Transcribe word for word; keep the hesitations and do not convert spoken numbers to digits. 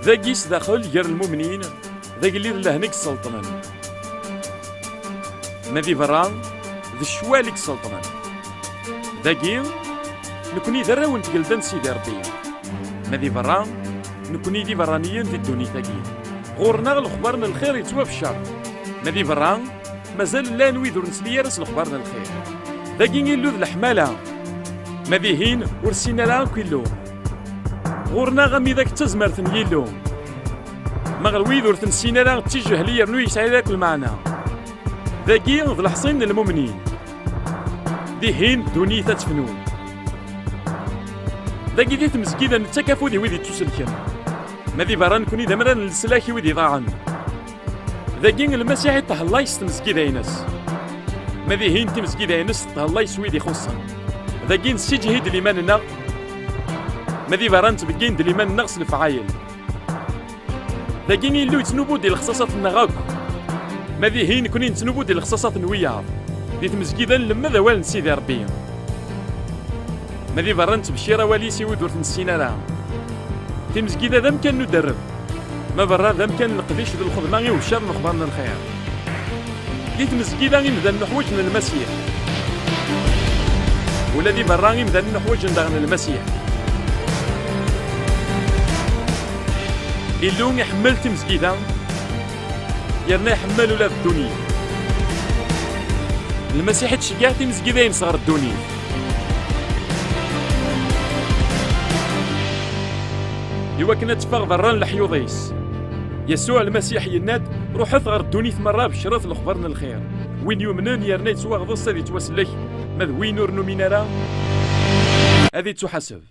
Dagi sdaxel gar lmumnin, d agellid n lehna i yesselṭnen. Ma di berra, d ccwal i yesselṭnen. Dagi, nekni d arraw n tgelda n Sidi Ṛebbi. Ma di berra, nekni d iberraniyen di ddunit-agi. Ɣur-neɣ lexbar n lxir yettwabeccer. Ma di berra, mazal llan wid ur nesli ara s lexbar n lxir. Dagi Illu d leḥmala. Ma dihin, ur ssin ara akk Illu. Ɣur-neɣ amidag d tazmert n Yillu. Ma ɣer wid ur t-nessin ara, d tijehli yernu yesɛi akk lmeɛna. Dagi d leḥṣin n lmumnin. Dihin, ddunit ad tefnu. Dagi di tmezgida nettak afud i wid yettuselken. Ma di berra nekni d amrar n leslak i wid iḍaɛen. Dagi Lmasiḥ iṭṭhellay s tmezgida-ines. Ma dihin timezgida-ines teṭṭhellay s wid ixuṣṣen. Dagi nessiǧhid liman-nneɣ. Ma di berra nettbeggin-d liman-nneɣ s lefɛayel. Dagi Illu yettnubu-d i lexṣaṣat-nneɣ akk. Ma dihin nekni nettnubu-d i lexṣaṣat n wiyaḍ. Di tmezgida nlemmed awal n Sidi Ṛebbi. Ma di berra nettbeccir awal-is i wid ur t-nessin ara. Timezgida d amkan n uderreb. Ma berra d amkan n leqdic d lxedma i uccer n lexbar n lxir. Di tmezgida imdanen uḥwaǧen Lmasiḥ. Ula di berra imdanen uḥwaǧen daɣen Lmasiḥ. Illu iḥemmel timezgida, yerna iḥemmel ula d ddunit. Lmasiḥ ittceggiɛ timezgida-ines ɣer ddunit. Iwakken ad teffeɣ berra n leḥyuḍ-is. Yasuɛ Lmasiḥ yenna-d, ruḥet ɣer ddunit merra, beccret lexbar n lxir. Win yumnen yerna yettwaɣḍes ad yettwasellek, ma d win ur numin ara, ad ittuḥaseb.